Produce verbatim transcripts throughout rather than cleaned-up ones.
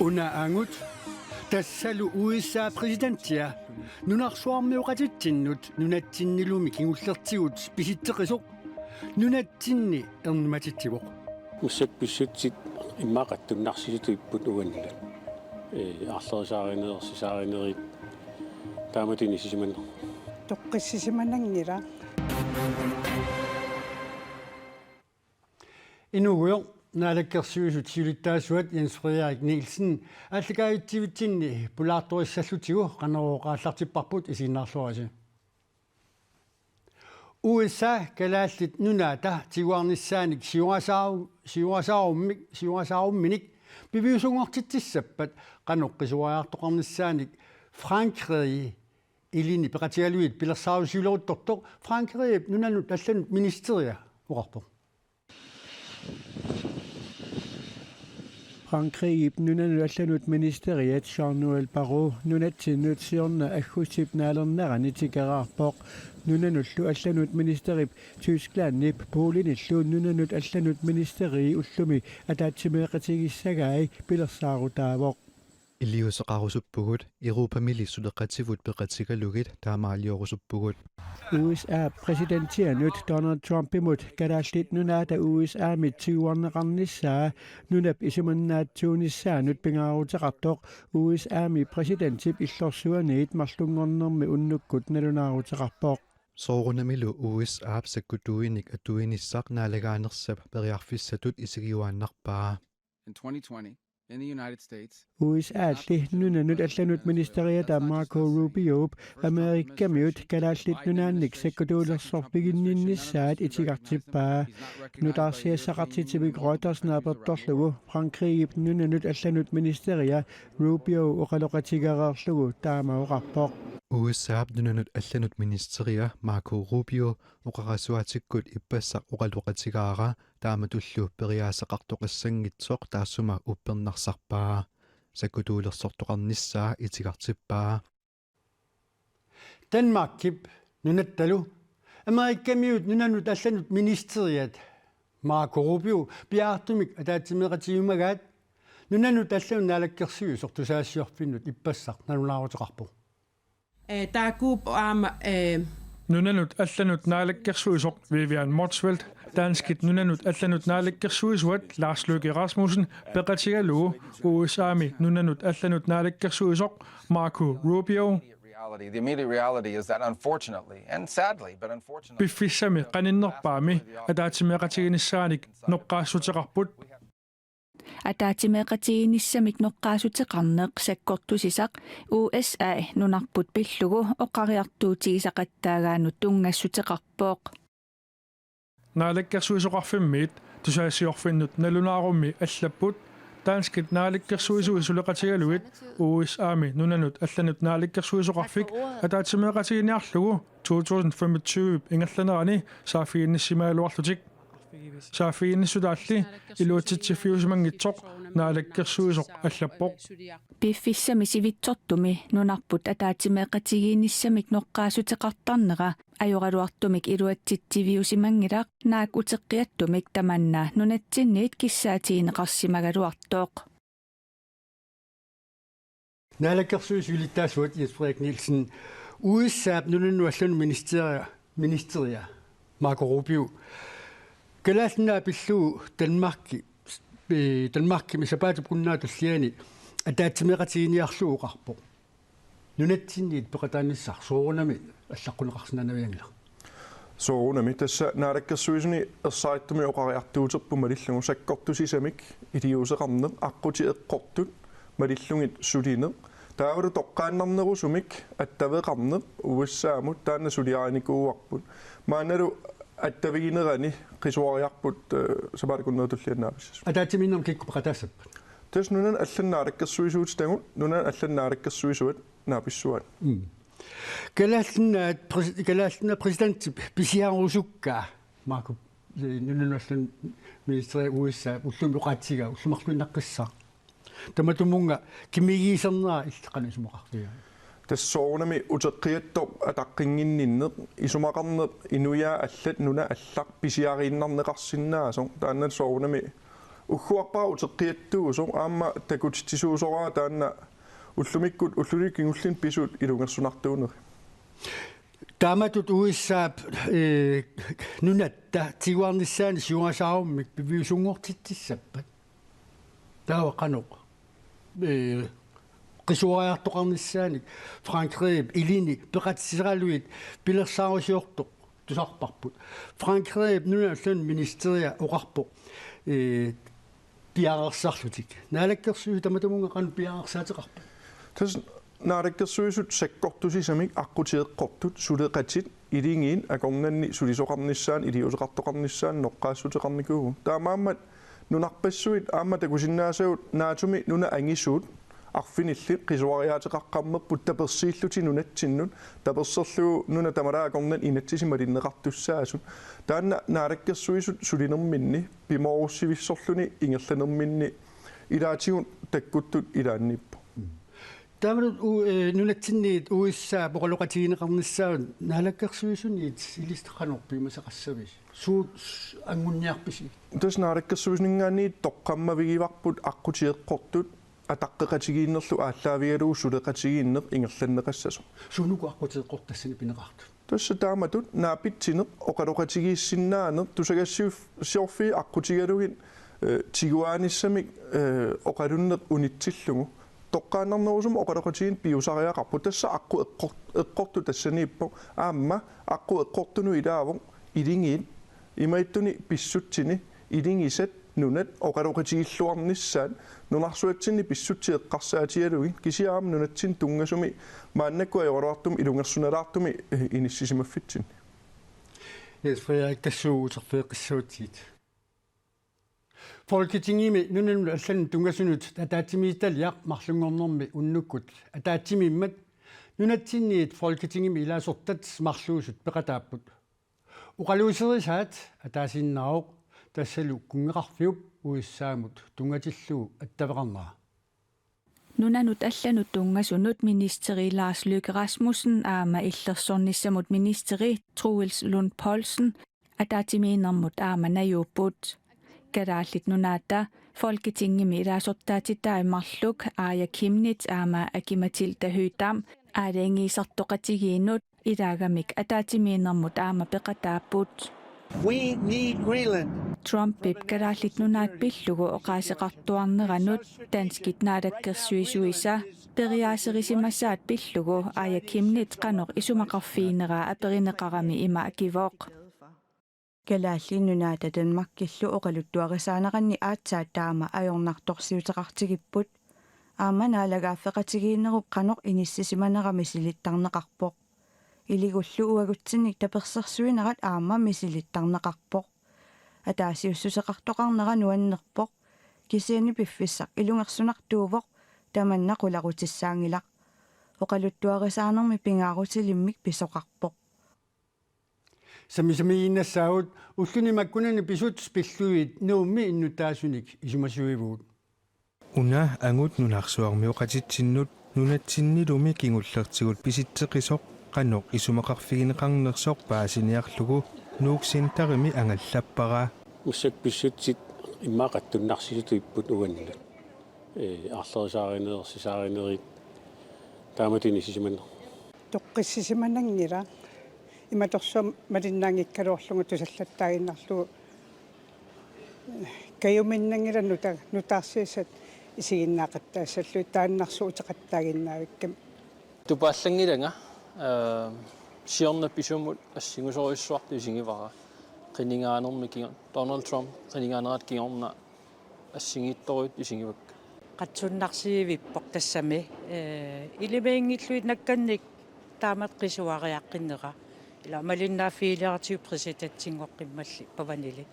Una angut tassalu U S A præsidentia nunarsuarmioqatitsinnut nunatsinnilumi kingullertigut pisitseqisoq nunatsinni ernumatitsivoq. Massakkut pissutsit immaqa qatsunnarsisutut ipput uannut. Ee, arlerisaarinerit, sisaarinerit, taamatut inissisimanneq. Toqqissisimananngilaq. Inuugujoq, Naalakkersuisut siulittaasuat Jens Frederik Nielsen aallakaatitsivitsinni pulaartorissallutigu Qanorooq aallartipparput, isiginnaarluarisi. U S A Kalaallit Nunaata tiguarnissaanik siuarsaaru-, siuarsaarummik, siuarsaarumminik piviusunngortitsissappat qanoq qisuariartoqarnissaanik Frankrig ilini peqatigalugit pilersaarusiuleruttortoq Frankrigip nunanut allanut ministeria oqarpoq. Frankrigip nunanut allanut ministeriat Jean-Noël Barrot nunatsinnut siorna aggustip naalernerani tikeraarpoq. Nunanullu allanut ministerip Tysklandip Polenillu nunanut allanut ministerii ullumi ataatsimeeqatigissagai pilersaarutaavoq. Iliuuseqarusuppugut Europamili suleqativut peqatigalugit taamaaliorusuppugut. U S A præsidentianut Donald Trumpimut Kalaallit Nunaata U S A-mit tiguarneqarnissaa nunap isumannaatsuunissaanut pingaaruteqartoq U S A-mi præsidentip illorsuaniit marlunngornermi unnukkut nalunaaruteqarpoq. Soorunamilu U S A-p sakkutuinik atuinissaq naalagaanersap periarfissatut isigiuaannarpaa. In twenty twenty, in the United States, U S A-lli nunanut allanut ministeriata Marco Rubiop Amerikamiut Kalaallit Nunaannik sakkutuulersorfiginninnissaat itigartippaa. Nutaarsiassaqartitsiviup Reuters naapertorlugu Frankrigip nunanut allanut ministeria Rubio oqaloqatigereerlugu taama oqarpoq. U S A-p nunanut allanut ministeria Marco Rubio oqarasuaatikkut ippassaq oqaloqatigaara taamatullu periaaseqartoqassanngitsoq taassuma uppernarsarpaa. Sakkutuulersortoqarnissaa itigartippaa. Danmarkip nunattalu Amerikamiut nunanut allanut ministeriat Marco Rubio piaartumik ataatsimeeqatigiummagaat nunanut allanut naalakkersuisoq tusagassiorfinnut ippassaq nalunaaruteqarpoq. Ee, taakkuupput aamma, ee, Nunanut allanut naalakkersuisoq Vivian Motzfeldt, danskit nunanut allanut naalakkersuisuat Lars Løkke Rasmussen peqatigalugu U S A-mi nunanut allanut naalakkersuisoq Marco Rubio. Reality, the immediate reality is that unfortunately, and sadly, but unfortunately, piffissami qaninnerpaami ataatsimeeqatiginissaanik noqqaassuteqarput. Ataatsimeeqatigiinnissamik noqqaassuteqarneq sakkortusisaq U S A nunarput pillugu oqariartuutigisaqattaagaanut tunngassuteqarpoq. Naalakkersuisoqarfimmiit tusagassiorfinnut nalunaarummi allapput danskit naalakkersuisuit suleqatigalugit U S A-mi nunanut allanut naalakkersuisoqarfik ataatsimeeqatiginiarlugu to tusind femogtyve ingerlanerani saaffiginnissimagaluarlutik. Saaffiginnissutaalli iluatsitsiffiusimanngitsoq naalakkersuisoq allappoq. Piffissami sivitsortumi nunarput ataatsimeeqatigiinnissamik noqqaassuteqartarnera ajoraluartumik iluatsitsiviusimanngilaq, naak uteqqiattumik tamanna nunatsinniit kissaatigineqarsimagaluartoq. Naalakkersuisut siulittaasuat Jens Frederik Nielsen, U S A-p nunanut allanut ministeria, ministeria Marco Rubio Kalaallit Nunaat pillugu Danmarki, ee, Danmarkimi sapaatip-akunnera tulliani ataatsimeeqatiginiarlugu oqarpoq. Nunatsinniit peqataanissaq soorunami allaqquneqarsinnaanavianngilaq. Soorunami, tassa naalakkersuisuni ersarittumik oqariartuuterput malillugu sakkortusisamik iliuuseqarneq, aqqutit eqqortut malillugit sulineq, taavalu toqqaannarnerusumik attaveqarneq U S A-mut, taanna suliarinikuuarput. Maannalu attaviginerani qisuariarput, eh, sapaatip-akunnera tulliani naapissasut. Ataatsimiinnermi kikkut peqataassappat? Tassa nunanut allanut naalakkersuisuutitagut, nunanut allanut naalakkersuisuat naapissuaat. Mm. Kalaallit Nunaat præs-, Kalaallit Nunaat præsidentip pisiarusukkaa, Marco, eh, nunanut allanut ministeria U S A ullumi oqaatigaa, ullut marluinnaqqissaaq. Tamatumunnga qimigusernera illit qanoq isumaqarfigiga? Tassa soorunami uteqqiattoq ataqqinnginninneq, isumaqarneq inuiaat allat nunat allat pisiariinnarneqarsinnaasoq, taanna soorunami ugguarpara uteqqiattuusoq aamma takutitsisuusoraa taanna ullumikkut ulluni kingullerni pisut ilungersunartuuneri. Taamatut U S A-p, eh, nunatta tiguarnissaani siuaasaarummik piviusunngortitsissappat. Taava qanoq, eh, qisuariartoqarnissaanik Frankrigip ilini peqatisseralugit pilersaarusiortoq tusarparput. Frankrigip nunanut allanut ministeria oqarpoq, eh, piareersarlutik. Naalakkersuisut tamatumunnga qanoq piareersaateqarpat? Tassa Naalakkersuisut sakkortusisamik aqqutigeqqortut suleqatit iligiit akornanni sulisoqarnissaannut iliuuseqartoqarnissaannut noqqaassuteqarnikuuvugut. Taamaammat nunarpassuit aamma takusinnaasagut NATO-mi nunat angisuut arfinillit qisuariaateqaqqammerput tapersiillutik nunatsinnut, taperserlugu nunat tamalaat akornanni inatsisit malinneqartussaasut. Taanna Naalakkersuisut sulinerminni pimoorussivissorluni ingerlanerminni ilaatigut takkuttut ilaanniippoq. Taamatut u-, eh, nunatsinniit U S A-p oqaloqatigineqarnissaa Naalakkersuisuniit ilissi qanoq piumasaqassavisi? Suut s-, angunniarpisi? Tassa Naalakkersuisuninngaanniit toqqammavigivarput aqqutigeqqortut ataqqeqatigiinnerlu aallaavigalugu suleqatigiinneq ingerlanneqassasoq. Suunuku aqqutigeqqortut tassani pineqartut? Tassa taamatut naapitsineq oqaloqatigiissinnaaneq tusagassiorfiit aqqutigalugit, eh, tiguaanissamik, eh, oqalunneq unitsillugu. Toqqaannarnerusumik oqaloqatigiinneq piusariaqarpoq. Tassa aqqut eqqor-, eqqortut tassaniippoq. Aamma aqqut eqqortunut ilaavoq iligiit imaattunik pissutsini iligisat nunat oqaloqatigilluarnissaat nunarsuatsinni pissutsit eqqarsaatigalugit kisianni aamma nunatsinni tunngasumik maannakkut ajoraluartumik ilungersunalaartumik, eh, inissisimaffitsinni. Niels Frederik, tassuuna uterfigeqqissavassigit. Folketingimi nunanut allanut tunngasunut ataatsimiititaliaq marlunngornermi unnukkut ataatsimiimmat nunatsinniit Folketingimi ilaasortat marluusut peqataapput. Oqaluuserisaat ataasiinnaavoq tassalu kunngeqarfiup U S A-mut tunngatillugu attaveqarnera. Nunanut allanut tunngasunut ministeri Lars Løkke Rasmussen aamma illersornissamut ministeri Troels Lund Poulsen ataatsimiinnermut aamma najuupput. Kalaallit Nunaata Folketingimi ilaasortaatitai marluk Aaja Chemnitz aamma Aki-Matilda Høegh-Dam aalajangiisartoqatigiinnut ilaagamik ataatsimiinnermut aamma peqataapput. We need Greenland. Trumpip Kalaallit Nunaat pillugu oqaaseqartuarneranut danskit naalakkersuisuisa periaaserisimasaat pillugu Aaja Chemnitz qanoq isumaqarfigineraa aperineqarami ima akivoq. Kalaallit Nunaata Danmarkillu oqaluttuarisaaneranni aatsaat taama ajornartorsiuteqartigipput. Aamma naalagaaffeqatigiinnerup qanoq inissisimanera misilittarneqarpoq. Iligullu uagutsinnik tapersersuinerat aamma misilittarneqarpoq. Ataasiussuseqartoqarnera nuannerpoq. Kisianni piffissaq ilungersunartuuvoq, tamanna qularutissaanngilaq. Oqaluttuarisaanermi pingaarutilimmik pisoqarpoq. Sammisamiiginnassaagut ulluni makkunani pisut pillugit Nuummi innuttaasunik isumasuivugut. Una angut nunarsuarmioqatitsinnut nunatsinnilumi kingullertigut pisitseqisoq qanoq isumaqarfigineqarnersoq paasiniarlugu Nuuk Centerimi angallappara. Massakkut pissutsit immaqa qatsunnarsisutut ipput uannut. Ee, aarlerisaarinerit, sisaarinerit taamatut inissisimanera. Toqqissisimananngilaq. Imatorsuaq malinnaanngikkaluarlunga tusallattaaginnarlugu. Kajuminnanngilaq nuta-, nutaarsiassat isiginnaaqattaassallugit taannarsuuteqattaaginnaavikkami. Tupaallanngilanga, ee, siorna pisumut assingusorujussuartut isigivara. Qinigaanermi kingo-, Donald Trump qinigaanerata kingorna assigiittorujuttut isigivakka. Qatsunnarsivippoq tassami, ee, ilimaginngilluinnakkannik taamatut qisuariaqqinnera. Ila malinnaaffigileratigu præsidentinngooqqimmalli pavanili.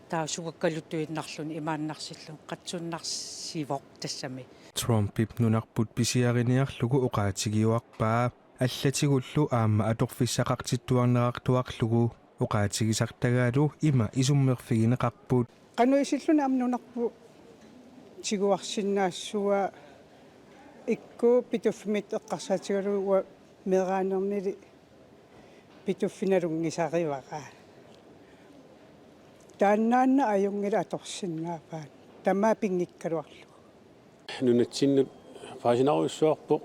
Taava sukakkaluttuinnarluni imaannarsillugu qatsunnarsivoq tassami. Trumpip nunarput pisiariniarlugu oqaatigiuarpaa allatigullu aamma atorfissaqartittuarnerartuarlugu oqaatigisartagaalu ima isummerfigineqarput. Qanoq isilluni aamma nunarput tiguarsinnaassavaa ikku Pituffimmiittut eqqarsaatigalugu uanga meeraanernili Pituffinut nalunngisarivara. Taannaana ajunngilaq atorsinnaavaat. Tamaat pinngikkaluarlugu. Nunatsinnut paasinarujussuarpoq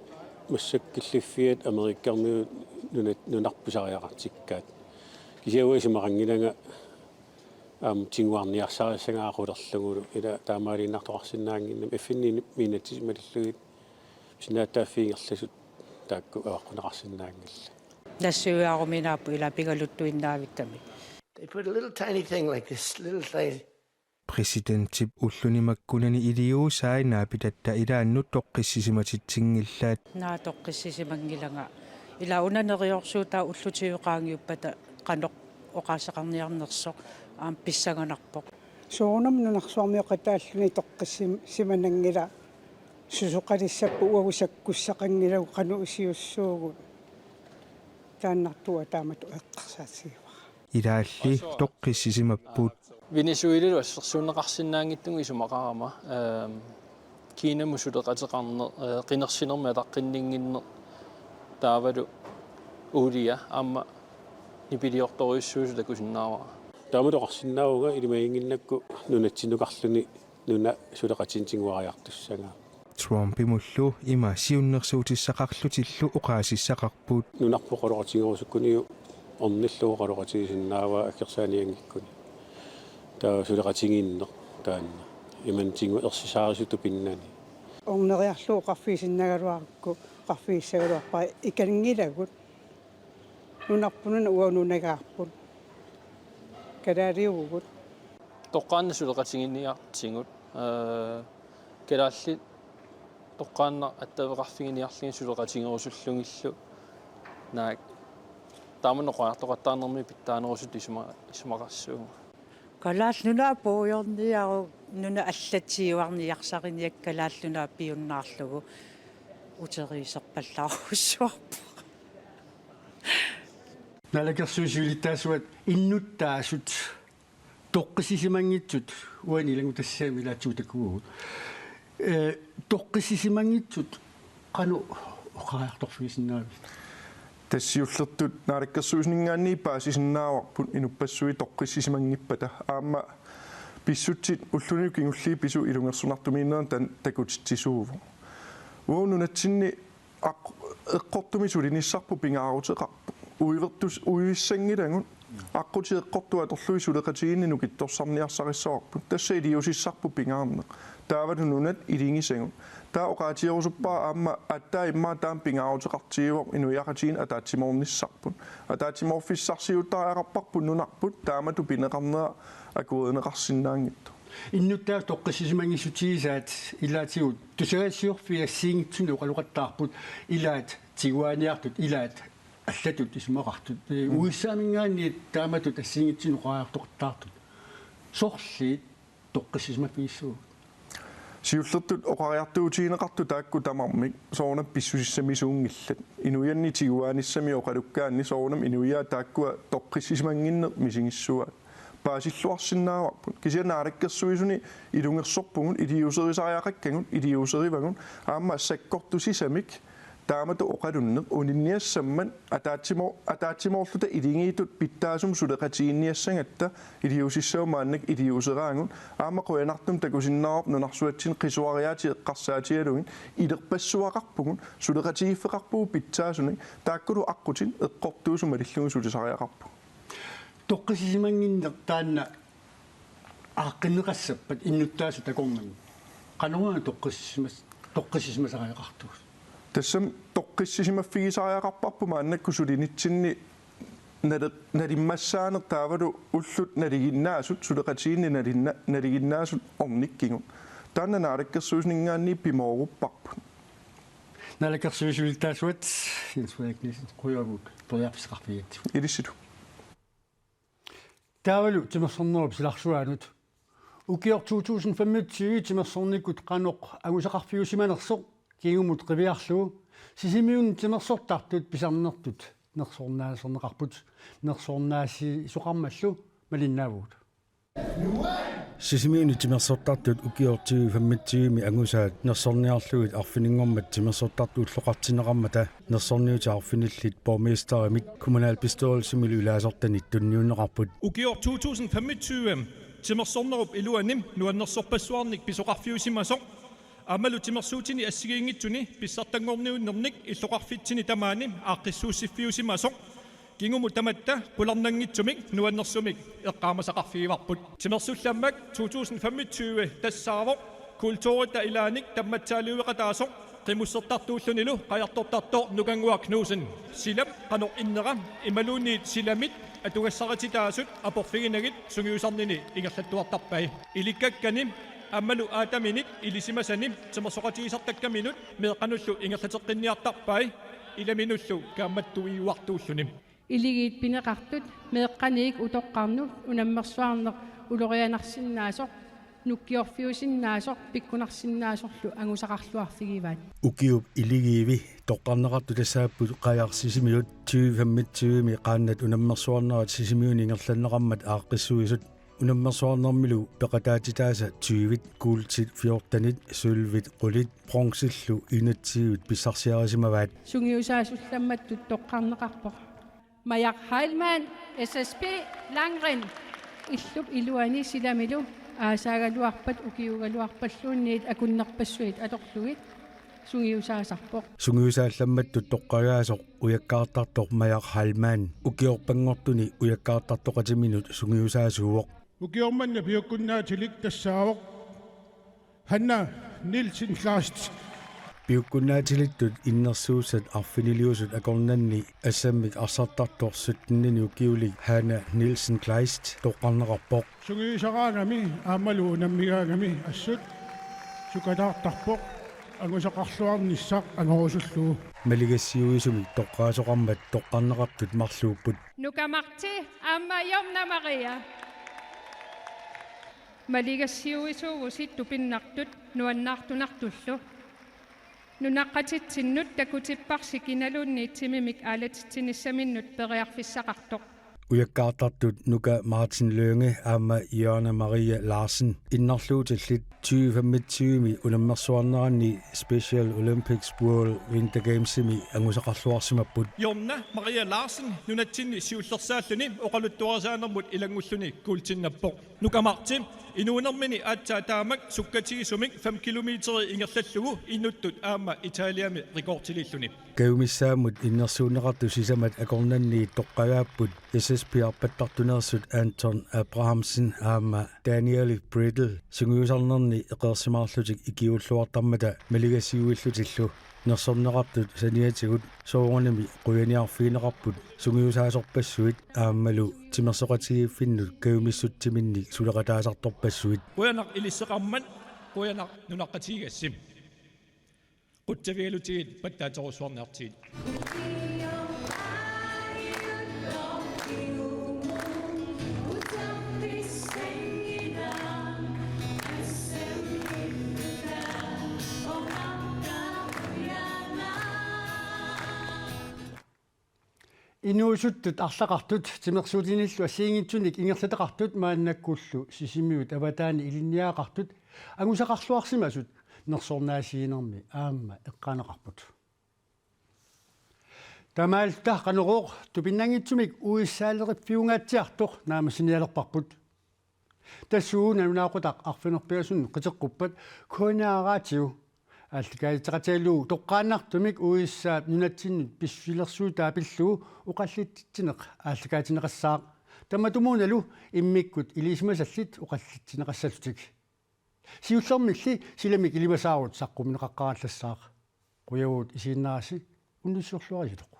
massakkut killiffiat Amerikamiut nunat-, nunarput pisariaqartikkaat. Kisianni uanga isumaqanngilanga aamma tiguarniarsarissagaanni qulerlugulu ila taamaaliinnartoqarsinnaannginnami F N-imi inatsisit malillugit sinaataaffiingerlasut taakku avaqqunneqarsinnaanngillat. Nassuiaaruminaapput ila pigaluttuinnaavittami. They put a little tiny thing like this, little tiny. Præsidentip ulluni makkunani iliuusai naapitatta ilaannut toqqissisimatitsinngillat. Naa toqqissisimanngilanga. Ila una neriorsuutaa ullutigooq qaangiuppata qanoq oqaaseqarniarnersoq aamma pissanganarpoq. Soorunami nunarsuarmioqataalluni toqqissim-, simananngilaq susoqalissapput uagut sakkussaqanngilagut qanoq iliuussuugut. Taannartuuvoq taamatut eqqarsaatigivara. Ilaalli toqqissisimapput. Venezuelalu assersuunneqarsinnaanngitsugut isumaqarama, ehm, Kinamut suleqateqarneq, eh, qinersinermik ataqqinninnginneq taavalu uulia aamma nipiliortorujussuusut takusinnaavara. Taamatut oqarsinnaavunga ilimaginnginnakku nunatsinnukarluni nuna suleqatinik tiguariartussagaa. Trumpimullu ima siunnersuutissaqarlutillu oqaasissaqarput. Nunarput oqaloqatigerusukkuniuk ornillugu oqaloqatigisinnaavaa akkersaanianngikkuni. Taava suleqatigiinneq taanna. Imannak tiguaat ersisaarisutut pinnani. Orneriarlugu oqarfigisinnaagaluarakku, oqarfigissagaluarpara ikanngilagut. Nunarput una uagut nunagaarput. Kalaaliuvugut. Toqqaannaq suleqatigiinniartigut, ee, kalaallit toqqaannaq attaveqarfiginiarlugit suleqatigerusullugillu naak taama oqariartoqattaarnermi pitsaanerusutut isuma-, isumaqassuunga. Kalaallit Nunaat puigorniaruk nunat allat tiguarniarsariniakkit Kalaallit Nunaat piunnaarlugu uteriiserpallaarujussuarpoq. Naalakkersuisut siulittaasuat innuttaasut toqqissisimanngitsut uani ilanngutassiami ilaatigut takuagut. Ee, toqqissisimanngitsut qanoq oqariartorfigisinnaavigit? Tassa siullertut naalakkersuisuninngaanniit paasisinnaavarput inuppassuit toqqissisimanngippat aamma pissutsit ullunilu kingulliit pisut ilungersunartumiinnerani taanna takutitsisuuvoq. Uagut nunatsinni aq-, eqqortumik sulinissarput pingaaruteqarpoq. Uivertus-, uivissanngilagut aqqutip eqqortup atorlugit suleqatigiinneq nukittorsarniarsarissavarput. Tassa iliuusissarput pingaarneq. Taavalu nunat iligisagut. Taava oqaatigerusuppara aamma aatsaat immaqa taama pingaaruteqartigivoq inuiaqatigiinni ataatsimoornissarput. Ataatsimoorfissarsiuuttariaqarparput nunarput taamatut pineqarnera akuerineqarsinnaanngitsoq. Innuttaasut toqqissisimanngissutigisaat ilaatigut tusagassiorfiit assigiinngitsunik oqaloqattaarput ilaat tiguaaniartut, ilaat allatut isumaqartut. Ee, mm. Uissaamingaanniit taamatut assigiinngitsunik oqariartoqattaartut. Sorliit toqqissisimaffigissuugut? Siullertut oqariartuutigineqartut taakku tamarmik soorunami pissusissamisuunngillat. Inuianni tiguaanissamiuk oqalukkaanni soorunami inuiaat taakkua toqqissisimannginneq misigissuaat. Paasilluarsinnaavarput. Kisianni naalakkersuisuni ilungersorpugut, iliuuserisariaqakkagut, iliuuserivagut, aamma sakkortusisamik taamatut oqalunneq uninniassammat ataatsimo-, ataatsimoorluta iligiittut pitsaasumik suleqatigiinniassagatta iliuusissavut maannakkut iliuuseraagut, aamma qujanartumik takusinnaavarput nunarsuatsinni qisuariaatit eqqarsaatigalugit ilerpassuaqarpugut, suleqatigiiffeqarpugut pitsaasunik, taakkulu aqqutit eqqortuusut malillugu sulisariaqarpugut. Toqqissisimannginneq taanna aaqqinneqassappat innuttaasut takornanni. Qanoruna toqqissisimas-, toqqissisimasariaqartugut? Tassami toqqissisimaffigisariaqarparput maannakkut sulinitsinni nali-, nalimmassaaneq taavalu ullut nalinginnaasut suleqatigiinni nalinna-, nalinginnaasut ornikkigut. Taanna naalakkersuisuninngaanniit pimoorupparput. Naalakkersuisut siulittaasuat Jens Frederik Nielsen, qujanaq periarfissaqarfigigatsigut. Ilissilu. Taavalu timersornerup silarsuaanut. Ukioq to tusind femogtyve timersornikkut qanoq angusaqarfiusimanersoq kingumut qiviarlugu Sisimiuni timersortartut pisarnertut nersornaaserneqarput, nersornaasisoqarmallu malinnaavugut. Sisimiuni timersortartut ukioq tyve femogtyve-mi angusaat nersorniarlugit arfininngormat timersortartut ulloqartinneqarmata nersorniutit arfinillit borgmesterimit kommunalbestyrelsimilu ilaasortanit tunniunneqarput. Ukioq to tusind femogtyve timersornerup iluani nuannersorpassuarnik pisoqarfiusimasoq aammalu timersuutini assigiinngitsuni pissartanngorniunnernik illoqarfitsini tamaani aaqqissuussiffiusimasoq kingumut tamatta qularnanngitsumik nuannersumik eqqaamasaqarfigivarput. Timersullammak to tusind femogtyve tassaavoq kulturita ilaanik tammatsaaliueqataasoq qimussertartuullunilu qajartortartoq Nukannguaq Knudsen. Silap qanoq innera imaluunniit silamit atugassarititaasut aporfiginagit sungiusarnini ingerlattuartarpai. Ilikkakkani aammalu aataminit ilisimasani timersoqatigisartakkaminut meeqqanullu ingerlateqqinniartarpai ilaminullu kaammattuiuartuulluni. Iligiit pineqartut meeqqaniit utoqqarnut unammersuarneq ulorianarsinnaasoq, nukkiorfiusinnaasoq pikkunaarsinnaasorlu angusaqarluarfigivaat. Ukiup iligiivi toqqarneqartut tassaapput Qajaq Sisimiut tyve femogtyve-mi qaannat unammersuarnerat Sisimiuni ingerlanneqarmat aaqqissuisut. Unammersuarnermilu peqataatitaasa tyvit, kuultit fjortenit, sølvit qulit, bronzillu enogtyvit pissarsiarisimavaat. Sungiusaasullammattut toqqarneqarpoq Majak Heilmann, S S P, langrenn. Illup iluani silamilu aasaagaluarpat ukiuugaluarpalluunniit akunnerpassuit atorlugit sungiusaasarpoq. Sungiusaallammattut toqqagaasoq ujakkaartartoq Majak Heilmann ukiorpanngortuni ujakkaartartoqatiminut sungiusaasuuvoq. Ukioq manna piukkunnaatilik tassaavoq Hanna Nielsen Kleist. Piukkunnaatilittut innersuussat arfiniliusut akornanni assammik arsartartoq syttenini ukiulik Hanna Nielsen Kleist toqqarneqarpoq. Sungiusaraangami aammalu unammigaangami assut sukataartarpoq angusaqarluarnissaq angorusullugu. Maligassiuisumik toqqaasoqarmat toqqarneqartut marluupput. Nuka Marti aamma Jonna Maria. Maligassiuisuuvusi tupinnartut nuannaartunartullu. Nunaqqatitsinnut takutipparsi kinaluunniit timimik aalatitsinissaminnut periarfissaqartoq. Ujakkaartartut Nuka Martin Lynge aamma Jonna Maria Larsen innarluutillit tyve femogtyve-mi unammersuarneranni Special Olympics World Winter Gamesimi angusaqarluarsimapput. Jonna Maria Larsen nunatsinni siullersaalluni oqaluttuarisaanermut ilanngulluni kuultinnappoq. Nuka Marti inuunermini aatsaat taamak sukkatigisumik fem kilometeri ingerlallugu inuttut aamma Italiami rekordiliilluni. Kajumissaammut innersuunneqartut sisamat akornanniit toqqagaapput S S P-arpattartuneersut Anton Abrahamsen aamma Daniel Brittle sungiusarnerni eqeersimaarlutik ikiuulluartarmata maligassiuillutillu. Nersorneqartut saniatigut soorunami qujaniarfigineqarput sungiusaasorpassuit aammalu timersoqatigiiffinnut kajumissutsiminnik suleqataasartorpassuit. Qujanaq ilisseqarmat, qujanaq nunaqqatigigassi. Qutsavigalutigit pattaaterussuarniartigit. Inuusuttut arlaqartut timersuutinillu assigiinngitsunik ingerlataqartut maannakkullu Sisimiut avataani ilinniagaqartut angusaqarluarsimasut nersornaasiinermi aamma eqqaaneqarput. Taamaalilluta Qanorooq tupinnanngitsumik U S A-leriffiungaatsiartoq naammassinialerparput. Tassa uagut nalunaaqutaq arfineq-pingasunut qiteqquppat K N R-ip aallakaatitseqatigalugu toqqaannartumik U S A-p nunatsinnut pissusilersuutaa pillugu oqallitsitsineq aallakaatinneqassaaq. Tamatumuunalu immikkut ilisimasallit oqallitsineqassallutik. Siullermilli silamik ilimasaarut saqqummiunneqaqqaarallassaaq. Qujavugut isiginnaarassi, unnussiorluarisi.